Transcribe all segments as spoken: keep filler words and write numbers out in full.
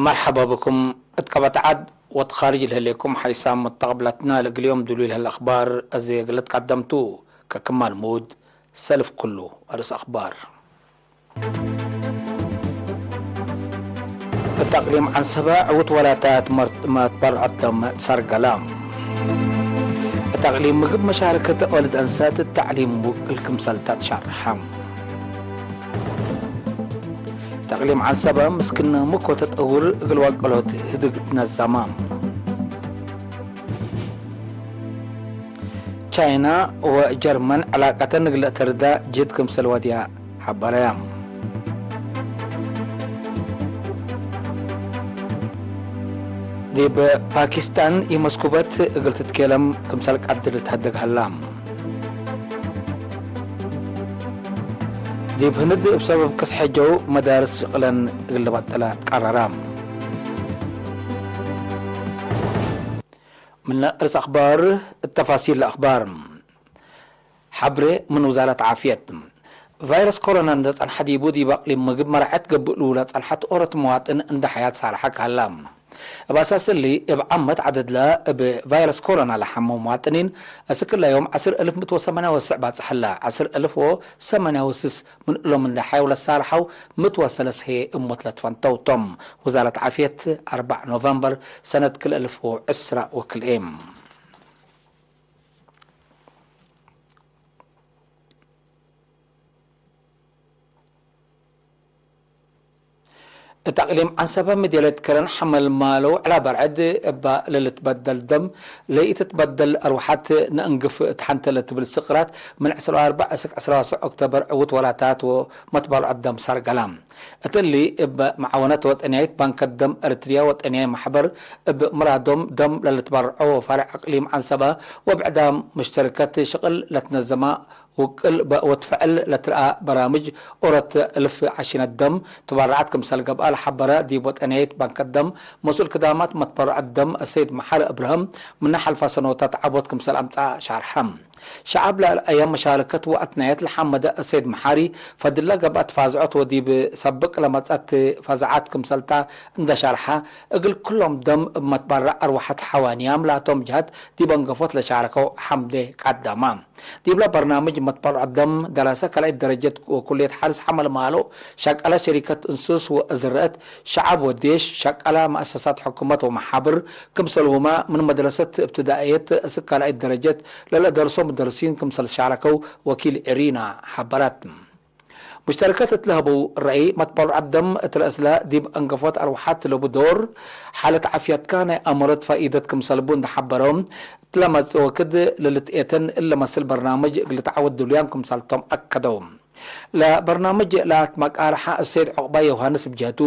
መርሐባ ብኩም። እት ቀበት ዐድ ወእት ካርጅ ለህሌኩም ሐይሳም መተቀብላትና፣ ለእግል ዮም ድሉይ ለህለ አክባር አዜ እግል ልትቀደም ቱ። ከክማል ሙድ ሰልፍ ክሉ አርእስ አክባር። እት አቅሊም ዐንሰበ ዕውት ወላታት መር-፣ መትበርዐት ደም ትሰርገለ። እት አቅሊም ምግብ መሻረከት ወልድ አንሳት ተዕሊም ውቅል ክምሰልታ ትሸርሐ። እት አቅሊም ዐንሰበ ምስክነ ምኮ ተጠውር እግል ዋቀሎት ህድግ ትነዘመ። ቻይና ወጀርመን ዕላቀተን እግል ለአተርዳ ጅህድ ክምሰል ወድያ ሐበረ። ዲብ ፓኪስታን ኢመስኩበት እግል ትትኬለም ክምሰል ቀድር ልትሀደግ ሀላ። ዲብ ህንድ እብ ሰበብ ቅስሐ ጀው መዳርስ ሽቅለን እግል ልበጠለ ቀረረ። ምነ እርስ አክባር፣ እት ተፋሲል ለአክባር። ሐብሬ ምን ውዛረት ዓፍየት። ቫይረስ ኮሮና እንደ ጸንሐ ዲቡ፣ ዲብ አቅሊም ምግብ መርዐት ገብእ ልውላ ጸንሐት ኦሮት መዋጥን እንደ ሐያት ሳርሐ ካላ። እብ አሳስ እሊ፣ እብ ዓመት ዐደድለ እብ ቫይረስ ኮሮና ለሐመው መዋጥኒን፣ እስክላ ዮም ዐስር እልፍ ምእት ወሰማንያ ወስዕ ባጽሐለ። ዐስር እልፍ ወሰማንያ ወስስ ምን እሎም እንደ ሐየው ለሳርሐው ምእት ወሰለስ ህዬ እሞት ለትፈንተው ቶም። ውዛረት ዓፍየት፣ አርበዕ ኖቨምበር ሰነት ክልኤ እልፍ ወዕስራ ወክልኤ። እት አቅሊም ዐንሰበ ምዴለት ከረን ሐመል ማለው ዕላ በርዕድ እባ ለልትበደል ደም ለኢትትበደል አርወሐት ነእንግፍ እት ሐንተ ለትብል ስቅራት ምን ዕስራ ወአርበዕ እስክ ዕስራ ወሰዕ ኦክቶበር ዕውት ወላታት ወመትባልዖት ደም ሰርገላ። እትሊ እብ መዓወነት ወጠንያይት ባንከ ደም ኤረትርያ ወጠንያይ መሕበር እብ ምራዶም ደም ለልትበርዖ ወፋሬዕ አቅሊም ዐንሰበ ወብዕዳም ሙሽተርከት ሽቅል ለትነዘማ ውቅል በ-፣ ወትፈዕል ለትርአ በራምጅ ኦረት እልፍ ዐሺነት ደም ትበረዐት ክምሰል ገብአ ለሐበረ ዲብ ወጠንያይት ባንከ ደም መስኡል ክዳማት መትበረዐት ደም አሰይድ መሓሪ እብርሃም ምነ ሐልፈ ሰኖታት ዐቦት ክምሰል አምጽአ ሻርሐ። ሸዐብ ለአርአየ መሻረከት ወአትናየት ለሐመደ አሰይድ መሓሪ፣ ፈድለ ገብአት ፋዝዖት ወዲብ ሰብቅ ለመጽአት ፈዛዓት ክምሰልታ እንደ ሸርሐ፣ እግል ክሎም ደም እብ መትበረዕ አርወሐት ሐዋንያም ላቶም ጀሀት ዲብ አንገፎት ለሻረከው ሐምዴ ቀደመ። ዲብለ በርናምጅ መትበረዕ ደም ደረሰ ካልኣይት ደረጀት ወኩልየት ሐርስ ሐመል ማሎ፣ ሸቀለ ሸሪከት እንሱስ ወእዝረአት፣ ሸዐብ ወዴሽ፣ ሸቀለ መአሰሳት ሕኩመት ወመሓብር፣ ክምሰልሁመ ምን መድረሰት እብትዳእየት እስክ ካልኣይት ደረጀት ለለደርሶ ሙደርሲን ክምሰል ሻረከው ወኪል ኤሪና ሐበረት። ሙሽተረከት እት ለሀበው ረአይ፣ መትበርዐት ደም እት ረአስለ ዲብ አንገፎት አርወሐት ለቡ ዶር፣ ሓለት ዓፍያትካ ናይ አመሮት ፋኢደት ክምሰልቡ እንደ ሐበረው፣ እት ለመጽእ ወክድ ለልትኤተን እለ መስል በርናምጅ እግል ልትዓወት ድሉያም ክምሰልቶም አከደው። ለበርናምጅ ለአትመቃርሐ አሰይድ ዑቅባይ ዮሃንስ እብ ጀህቱ፣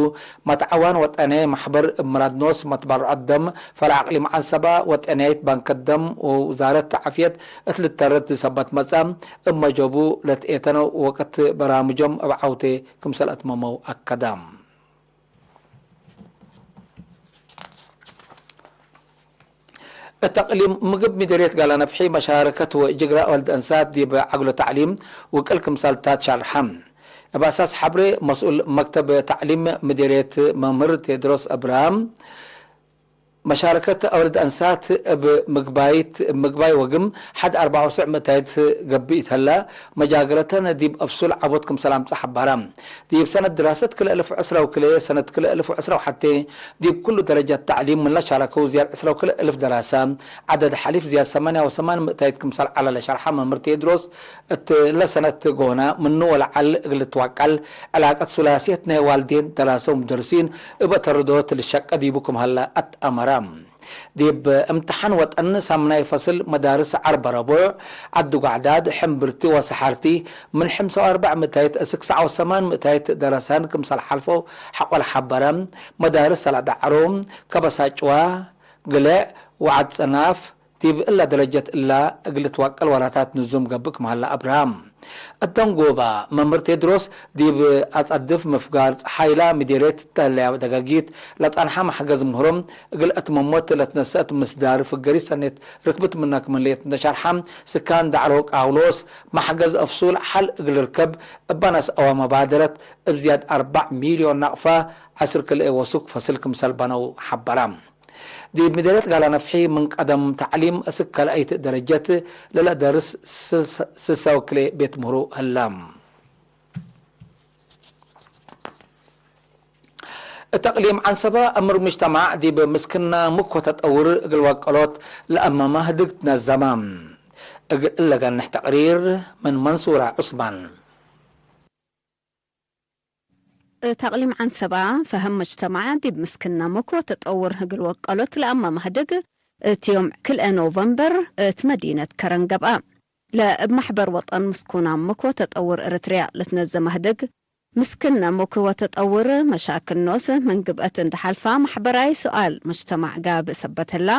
መትዓዋን ወጠንያይ መሕበር እብ ምራድ ኖስ መትበርዐት ደም፣ ፈርዕ አቅሊም ዐንሰበ ወጠንያይት ባንከ ደም ወውዛረት ዓፍየት እት ልተረድ ሰበት መጽአ፣ እብ መጆቡ ለትኤተነው ወቅት በራምጆም እብ ዐውቴ ክምሰል አትመመው አከደ። እት አቅሊም ምግብ ምዴርየት ጋላ ነፍሒ መሻረከት ወጅግራ ወልድ አንሳት ዲብ ዐግሎ ተዕሊም ውቅል ክምሰልታ ትሸርሐ። እብ አሳስ ሐብሬ መስኡል መክተብ ተዕሊም ምዴርየት መምህር ቴድሮስ እብርሃም፣ መሻረከት አውልድ አንሳት እብ ምግባይት፣ እብ ምግባይ ወግም ሐድ አርበዕ ወሰዕ ምእታይት ገብእ ኢተለ፣ መጃግረተን ዲብ አፍሱል ዐቦት ክምሰል አምጽአ ሐባራ። ዲብ ሰነት ድራሰት ክልኤ እልፍ ዕስራ ወክልኤ ሰነት ክልኤ እልፍ ዕስራ ወሐቴ፣ ዲብ ኩሉ ደረጃት ተዕሊም ምን ለሻረከው ዝያድ ዕስራ ወክልኤ እልፍ ደራሰ፣ ዐደድ ሐሊፍ ዝያድ ሰማንያ ወሰማን ምእታይት ክምሰል ዐለ ለሸርሐ መምህር ቴድሮስ፣ እት ለሰነት ጎነ ምኑ ወለዐል እግል ልትዋቀል፣ ዕላቀት ሱላስየት ናይ ዋልዴን፣ ደራሰ ወሙደርሲን እበ ተርዶት ልሸቀ ዲቡ ክም ሀለ አትአመረ። ዲብ እምትሓን ወጠን ሳምናይ ፈስል መዳርስ ዐርበ ረቡዕ፣ ዐዲ ጓዕዳድ፣ ሕምብርቲ ወሰሓርቲ፣ ምን ሕምሳ ወአርበዕ ምእታይት እስክ ሰዓ ወሰማን ምእታይት ደረሳን ክምሰል ሐልፈው ሐቆ ለሐበረ፣ መዳርስ ሰላዳዕሮ፣ ከበሳጭዋ፣ ግሌዕ ወዐድ ጸናፍ፣ ዲብ እለ ደረጀት እላ እግል ልትዋቀል ወላታት ንዙም ገብእ ክም ሀለ አብርሃም። እተንጎባ መምህር ቴድሮስ ዲብ አጸድፍ ምፍጋር ጸሓይላ ምዴርየት ተህለያ ደጋጊት ለጸንሐ መሕገዝ ምህሮም እግል እትመሞት ለትነሰአት ምስዳር ፍገሪት ሰኔት ርክብት ምነ ክም ህሌት እንደ ሸርሐ፣ ስካን ዳዕሮ ቃውሎስ መሕገዝ አፍሱል ሐል እግል ርከብ እበ ነስአወ መባደረት እብ ዝያድ አርበዕ ሚልዮን ናቅፋ ዐስር ክልኤ ወሱክ ፈስል ክምሰል በነው ሐበረ። ዲብ ምዴርየት ጋላ ነፍሒ ምን ቀደም ተዕሊም እስክ ካልአይት ደረጀት ለለአደርስ ስስ-፣ ስሳ ወክልኤ ቤት ምህሮ ህላ። እት አቅሊም ዐንሰበ አምር ሙጅተማዕ ዲብ ምስክነ ምክ ወተጠውር እግል ወቀሎት ለአመመ ህድግ ትነዘመ። እግል እለ ገንሕ ተቅሪር ምን መንሱራ ዑስማን። እት አቅሊም ዐንሰባ፣ ፈሀም መጅተማዕ ዲብ ምስክነ ምክ ወተጠውር እግል ወቀሎት ለአመ መህድግ፣ እት ዮም ክልኤ ኖቨምበር እት መዲነት ከረን ገብአ። ለእብ መሕበር ወጠን ምስኩናም ምክ ወተጠውር እርትርያ ለትነዘመ ህድግ፣ ምስክነ ምክ ወተጠውር መሻክል ኖስ ምን ግብአት እንደ ሐልፋ፣ መሕበራይ ሱኣል መጅተማዕ ጋብእ ሰበት ህላ።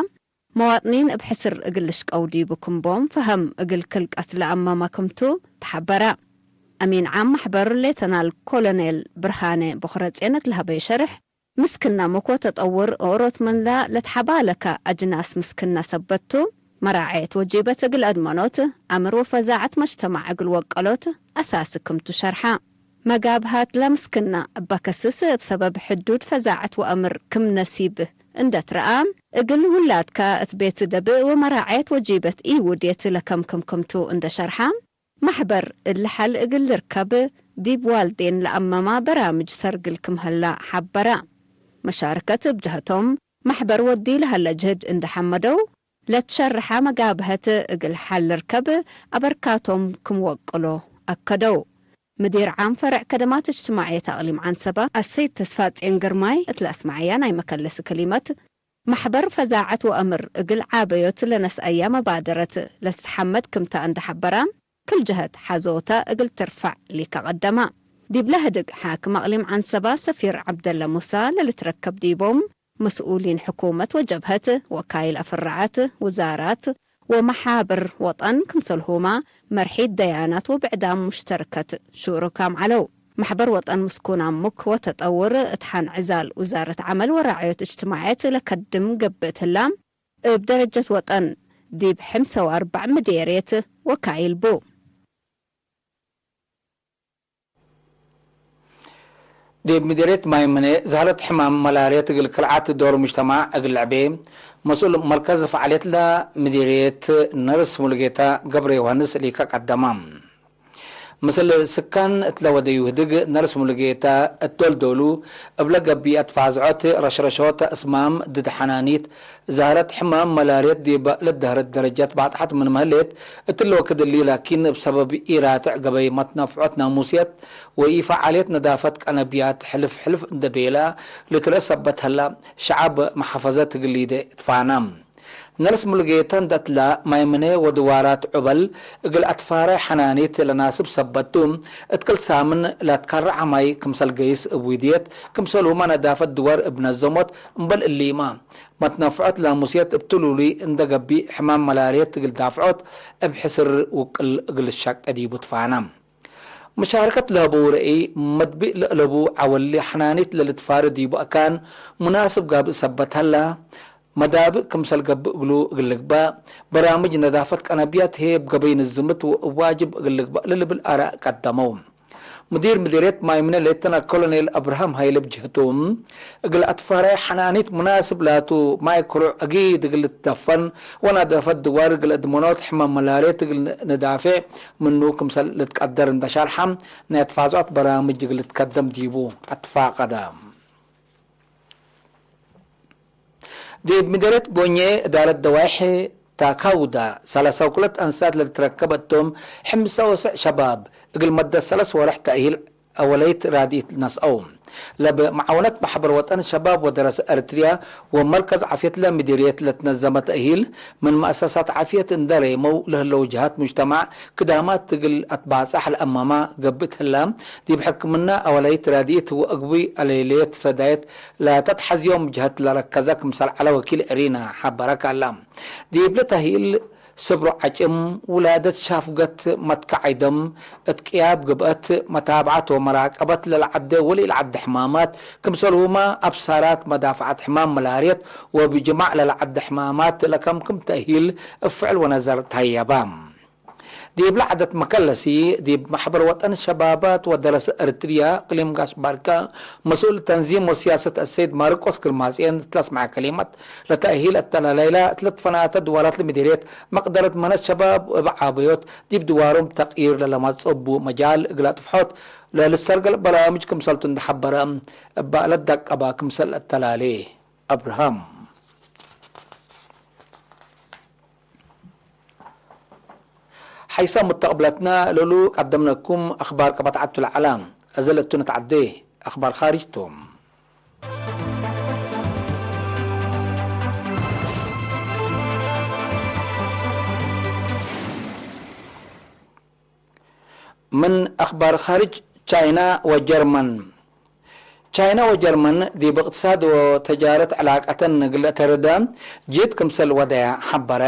መዋጥኒን እብ ሕስር እግል ልሽቀው ዲቡ ክም ቦም ፈሀም እግል ክልቀት ለአመመ ክምቱ ተሐበረ። አሚን ዓም መሕበር ሌተናል ኮሎኔል ብርሃኔ ቦኽረጼን እት ለሀበየ ሸርሕ፣ ምስክነ ምክ ወተጠውር ኦሮት ምንላ ለትሐባለከ አጅናስ ምስክነ ሰበት ቱ፣ መራዐየት ወጂበት እግል አድመኖት፣ አምር ወፈዛዐት መጅተማዕ እግል ወቀሎት አሳሲ ክምቱ ሸርሐ። መጋብሀት ለምስክነ እበ ከስስ እብ ሰበብ ሕዱድ ፈዛዐት ወአምር ክም ነሲብ እንደ ትረአ፣ እግል ውላድከ እት ቤት ደብእ ወመራዐየት ወጂበት ኢውዴት ለከምክም ክምቱ እንደ ሸርሐ፣ መሕበር እሊ ሐል እግል ልርከብ ዲብ ዋልዴን ለአመማ በራምጅ ሰርግል ክም ሀላ ሐበረ። መሻርከት እብ ጀሀቶም፣ መሕበር ወዲ ለሀለ ጅህድ እንደ ሐመደው፣ ለትሸርሐ መጋብሀት እግል ሐል ልርከብ አበርካቶም ክም ወቅሎ አከደው። ምዲር ዓም ፈርዕ ከደማት እጅትማዕየት አቅሊም ዐንሰበ አሰይድ ተስፋጼን ግርማይ እት ለአስመዐያ ናይ መከለሲ ከሊመት፣ መሕበር ፈዛዐት ወአምር እግል ዓበዮት ለነስአያ መባደረት ለትትሐመድ ክምታ እንደ ሐበረ፣ ክል ጀሀት ሐዞተ እግል ትርፈዕ ሊከ ቀደመ። ዲብለ ህድግ ሓክም አቅሊም ዐንሰበ ሰፊር ዐብደለ ሙሳ ለልትረከብ ዲቦም፣ መስኡሊን ሕኩመት ወጀብሀት፣ ወካይል አፍራዐት፣ ውዛራት ወመሓብር ወጠን ክምሰልሁመ፣ መርሒት ደያናት ወብዕዳም ሙሽተርከት ሹሩካም ዐለው። መሕበር ወጠን ምስኩናም ምክ ወተጠውር እት ሐንዕዛል ውዛረት ዐመል ወራዕዮት እጅትማዕየት ለከድም ገብእ ትላም፣ እብ ደረጀት ወጠን ዲብ ሕምሰ ወአርበዕ ምዴርየት ወካይል ቡ። ዲብ ምዴርየት ማይምነ፣ ዛህረት ሕማም መላርየት እግል ከልዓት ዶር ሙጅተማዕ እግል ለዕቤ፣ መስኡል መርከዝ ፈዓልየት ለምዴርየት ነርስ ሙሉጌታ ገብረ ዮሐንስ ሊከ ቀደመ። ምስል ስካን እት ለወደዩ ህድግ፣ ነርስ ሙሉጌታ እት ዶል ዶሉ እብለ ገብእ አትፋዝዖት ረሽረሾተ እስማም ድድ ሐናኒት፣ ዛህረት ሕማም መላርየት ዲብ ለደህረት ደረጀት ባጥሐት ምንመ ህሌት፣ እትለ ወክድ እሊ ላኪን፣ እብ ሰበብ ኢራትዕ ገበይ መትነፍዖት ናሙስየት ወኢፈዓልየት ነዳፈት ቀነብያት ሕልፍ ሕልፍ እንደ ቤለ ልትረአ ሰበት ሀላ፣ ሸዐብ መሐፈዘት እግል ሊዴ ትፋነ። ነርስ ሙሉጌተ እንደ እትላ፣ ማይምነ ወድዋራት ዑበል እግል አትፋረ ሐናኒት ለናስብ ሰበት ቱ፣ እት ክል ሳምን ለትከረዐ ማይ ክምሰል ገይስ እብ ዊድየት፣ ክምሰልሁመ ነዳፈት ድዋር እብ ነዘሞት፣ እምበል እሊመ፣ መትነፍዖት ላሙስየት እብ ትሉሉይ እንደ ገብእ፣ ሕማም መላርየት እግል ዳፍዖት እብ ሕስር ውቅል እግል ልሸቄ ዲቡ ትፋነ። መሻርከት ለሀበው ረአይ፣ መድብእ ለአለቡ ዐወሊ ሐናኒት ለልትፋረ ዲቡ አካን ሙናስብ ጋብእ ሰበት ሀላ፣ መዳብእ ክምሰል ገብእ እግሉ እግል ልግባእ፣ በራምጅ ነዳፈት ቀነብያት ህዬ እብ ገበይ ንዝምት ወእብ ዋጅብ እግል ልግባእ ለልብል አራእ ቀደመው። ሙዲር ምዲርየት ማይምነ ሌተና ኮሎኔል አብርሃም ሀይለ ብጅህቱ፣ እግል አትፋራይ ሐናኒት ሙናስብ ላቱ፣ ማይ ክሩዕ አጊድ እግል ልትደፈን ወነዳፈት ድዋር እግል እድመኖት ሕማም መላርየት እግል ንዳፌዕ ምኑ ክምሰል ልትቀደር እንደ ሻርሐ፣ ናይ አትፋዝዖት በራምጅ እግል ልትከደም ዲቡ አትፋቀደ። ዲብ ምዴርየት ቦኜ እዳረት ደዋይሕ ታካውዳ፣ ሰላሳ ወክልኤ አንሳት ለልትረከበ እቶም፣ ሕምሰ ወስዕ ሸባብ፣ እግል መደት ሰለስ ወርሕ ተእሂል አወለይት ራድኢት ነስአው። ለብ መዓውነት መሕበር ወጠን ሸባብ ወደረሰ ኤረትርያ ወመርከዝ ዓፍየት ለምዲርየት ለትነዘመ ተእሂል፣ ምን መአሰሳት ዓፍየት እንደ ሬመው ለህለው ጀሃት ሙጅተማዕ፣ ክዳማት እግል አትባጻሕ ለአመማ ገብእ ትህላ፣ ዲብ ሕክምና አወላይት ራድኢት ወእግቡይ አለይለየት ሰዳየት ለተትሐዝዮም ጀሀት ለረከዘ ክምሰል ዐለ ወኪል ዕሪና ሐበረ ካላ። ዲብለ ተህይል ስብሮ ዐጭም፣ ውላደት ሻፍገት መትከዓይ ደም፣ እት ቅያብ ግብአት፣ መታብዓት ወመራቀበት ለለዐደ ወለኢለዐደ ሕማማት፣ ክምሰልሁመ አብሳራት መዳፍዐት ሕማም መላርየት ወብጅማዕ ለለዐደ ሕማማት ለከምክም ተእሂል እብ ፍዕል ወነዘር ተሀየበ። ዲብለ ዐደት መከለሲ፣ ዲብ መሕበር ወጠን ሸባባት ወደረሰ ኤረትርያ እቅሊም ጋሽ ባርካ፣ መስኡል ተንዚም ወስያሰት አሰይድ ማርቆስ ግርማጽዮን እት ለስምዐ ከሊመት፣ ለተእሂል አተላላይላ እት ለትፈናተ ድዋላት ለምዲርየት መቅደረት መነት ሸባብ እብ ዓበዮት ዲብ ድዋሮም ተቅይር ለለማጽኦ እቡ መጃል እግል አጥፍሖት ለልሰርገል በራምጅ ክምሰልቱ እንደ ሐበረ፣ እበ ለትዳቀበ ክምሰል አተላሌ። አብርሃም። ሐይሰ ሙተቅብለትነ ለሉ ቀደምነኩም አክባር ቀበት ዐቱ ለዐለ፣ እዘ ለእቱ ንትዐዴ አክባር ካርጅ ቱ። ምን አክባር ካርጅ፣ ቻይና ወጀርመን። ቻይና ወጀርመን ዲብ እቅትሳድ ወተጃረት ዕላቀተን እግል ለአተርደ ጅህድ ክምሰል ወደያ ሐበረ።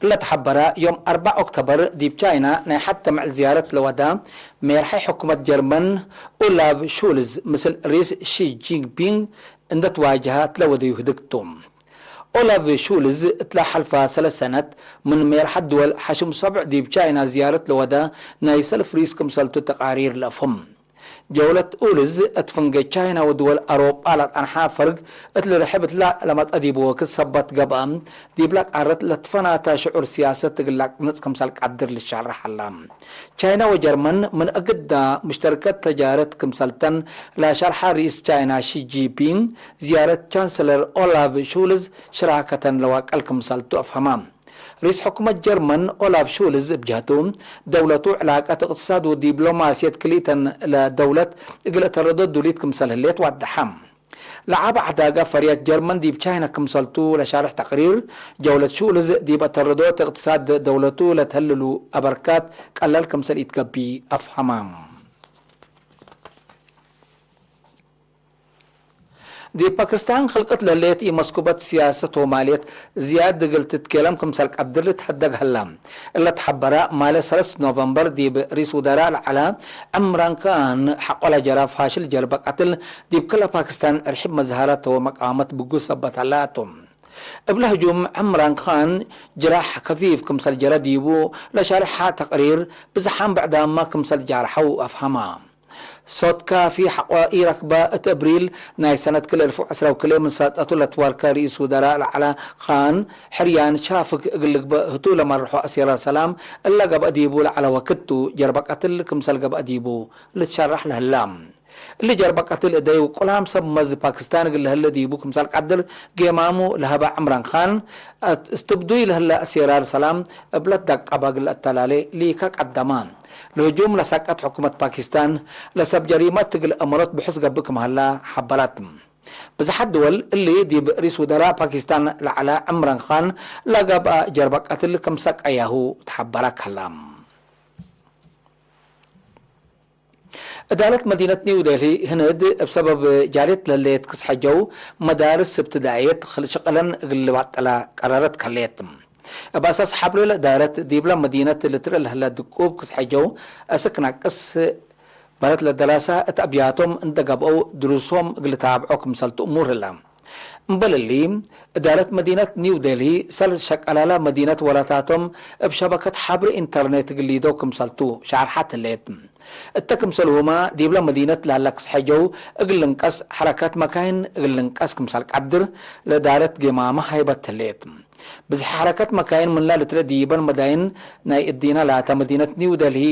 እለ ተሐበረ፣ ዮም አርበዕ ኦክቶበር ዲብ ቻይና ናይ ሐቴ ምዕል ዝያረት ለወደ ሜርሐይ ሕኩመት ጀርመን ኡላፍ ሹልዝ ምስል ሪስ ሺ ጂንፒንግ እንደ ትዋጀሀ እት ለወደዩ ህድግ ቱ። ኦላፍ ሹልዝ እትለ ሐልፈ ሰለስ ሰነት ምን ሜርሐት ድወል ሐሽም ሰብዕ ዲብ ቻይና ዝያረት ለወደ ናይ ሰልፍ ሪስ ክምሰልቱ ተቃሪር ለአፍህም። ጀውለት ኡልዝ እት ፍንጌ ቻይና ወድወል አውሮጳ ለአጠንሐ ፈርግ እት ልርሕብ እትለ ለመጸ ዲብ ወክድ ሰበት ገብአ፣ ዲብለ ቃረት ለትፈናተ ሽዑር ስያሰት እግል ለአቅንጽ ክምሰል ቀድር ልሻረሕ ሀላ። ቻይና ወጀርመን ምን እግዳ ሙሽተርከት ተጃረት ክምሰልተን ለሸርሐ ርኢስ ቻይና ሺ ጂንፒንግ፣ ዝያረት ቻንስለር ኦላፍ ሹልዝ ሽራከተን ለዋቀል ክምሰልቱ አፍሀመ። ርኢስ ሕኩመት ጀርመን ኦላፍ ሹልዝ እብ ጀህቱ፣ ደውለቱ ዕላቀት እቅትሳድ ወዲብሎማስየት ክልኢተን ለደውለት እግል እተረዶ ዱሊት ክምሰል ህሌት ዋደሐ። ለዐበ ዐዳገ ፈርየት ጀርመን ዲብ ቻይና ክምሰልቱ ለሻርሕ ተቅሪር፣ ጀውለት ሹልዝ ዲብ አተረዶት እቅትሳድ ደውለቱ ለተህልሉ አበርካት ቀለል ክምሰል ኢትገብእ አፍሀመ። ዲብ ፓክስታን ክልቅት ለህሌት ኢመስኩበት ስያሰት ወማልየት ዝያድ እግል ትትኬለም ክምሰል ቀድር ልትሀደግ ሀላ። እለ ተሐበረ ማለ ሰለስ ኖቨምበር ዲብ ሪስ ውደራእ ለዐለ ዕምራን ካን ሐቆ ለጀረ ፋሽል ጀርበ ቀትል ዲብ ክለ ፓክስታን እርሕብ መዝሀረት ወመቃወመት ብጉስ ሰበት ሀላ ቱ። እብለ ህጁም ዕምራን ካን ጅራሕ ከፊፍ ክምሰል ጀረ ዲቡ ለሻርሐ ተቅሪር ብዝሓም ብዕዳመ ክምሰል ጃርሐው አፍሀመ። ሶት ካፊ ሐቆ ኢረክበ። እት እብሪል ናይ ሰነት ክልኤ እልፍ ወዐስራ ወክልኤ ምን ሰልጠቱ ለትወርከ ርኢስ ውደራእ ለዐለ ካን፣ ሕርያን ሻፍግ እግል ልግበእ ህቱ ለመርሖ አሴራር ሰላም እለ ገብአ ዲቡ ለዐለ ወክድ ቱ፣ ጀርበ ቀትል ክምሰል ገብአ ዲቡ ልትሸረሕ ለህላ። እሊ ጀርበ ቀትል እደይ ውቁላም ሰብ መዝ ፓክስታን እግል ለህለ ዲቡ ክምሰል ቀድር ጌማሙ ለሀበ ዕምራን ካን፣ እት እስትብዱይ ለህለ አሴራር ሰላም እብ ለትዳቀበ እግል ለአተላሌ ሊከ ቀደመ። ለህጁም ለሰቀት ሕኩመት ፓኪስታን፣ ለሰብ ጀሪመት እግል አመሮት ብሑስ ገብእ ክም ሀላ ሐበረት። ብዝሓት ድወል እሊ ዲብ ርኢስ ውደራእ ፓኪስታን ለዐለ ዕምራን ካን ለገብአ ጀርበ ቀትል ክም ሰቀያሁ ተሐበረ ከሀላ። እዳረት መዲነት ኒው ዴልሂ ህንድ እብ ሰበብ ጃልየት ለህሌት ክስሐ ጀው መዳርስ እብትዳእየት ሸቅለን እግል ልባጠላ ቀረረት ከሌት። እብ አሳስ ሐብሬ ለእዳረት፣ ዲብለ መዲነት ልትርኤ ለህለ ድቁብ ክስሐ ጀው አስክ ናቅስ በረት ለደራሳ እት አብያቶም እንደ ገብአው ድሩሶም እግል ልታብዖ ክምሰል ቱ እሙር ህለ። እምበል እሊ፣ እዳረት መዲነት ኒው ዴልሂ ሰር ሸቀላለ መዲነት ወላታቶም እብ ሸበከት ሐብሬ ኢንተርኔት እግል ሊደው ክምሰል ቱ ሻርሐት ህሌት። እተ ክምሰልሁመ፣ ዲብለ መዲነት ለሀለ ክስሐ ጀው እግል ልንቀስ፣ ሐረከት መካይን እግል ልንቀስ ክምሰል ቀድር፣ ለእዳረት ጌማመ ሀይበት ህሌት። ብዝሐ ሐረከት መካይን ምንላ ልትርኤ ዲበን መዳይን ናይ እዲነ ላተ፣ መዲነት ኒው ደልሂ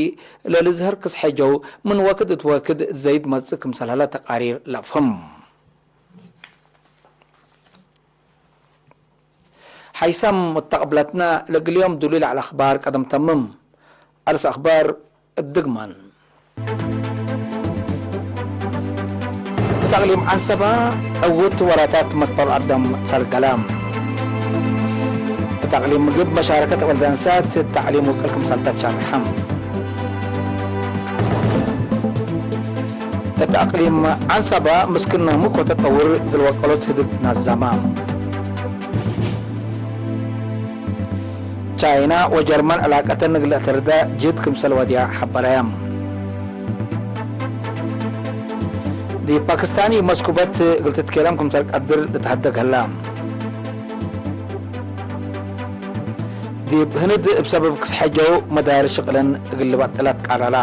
ለልዝህር ክስሐ ጀው ምን ወክድ እት ወክድ ዘይድ መጽእ ክምሰል ሀለ ተቃሪር ለአፍህም። ሐይሰም ሙተቅብለትነ ለእግል ዮም ዱሉይ ለዐለ አኽባር ቀደም ተምም። አርስ አኽባር እብ ድግማን። እት አቅሊም ዐንሰበ ዕውት ወራታት መትበል አደም ሰርገለ። እት አቅሊም ምግብ መሻረከት ወልደ እንሳት ተዕሊም ውቅል ክምሰልተ ትሸርሐ። እት አቅሊም ዐንሰበ ምስክነ ምኮ ተጠውር እግል ወቀሎት ህድድ ናዛማ። ቻይና ወጀርመን ዕላቀተን እግል ለአተርደ ጅህድ ክምሰል ወድያ ሐበረየ። ዲብ ፓክስታን ኢብ መስኩበት እግል ትትኬለም ክምሰል ቀድር ልትሀደግ ሀላ። ዲብ ህንድ እብ ሰበብ ክስሐ ጀው መዳርስ ሽቅለን እግል ልበጥል አትቃላላ።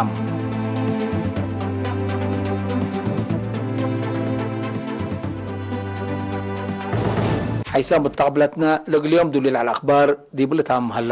ሐይሳም እት አቅብለትነ ለእግል ዮም ዱሊ ለዐለ አክባር ዲብ ልታምም ሀላ።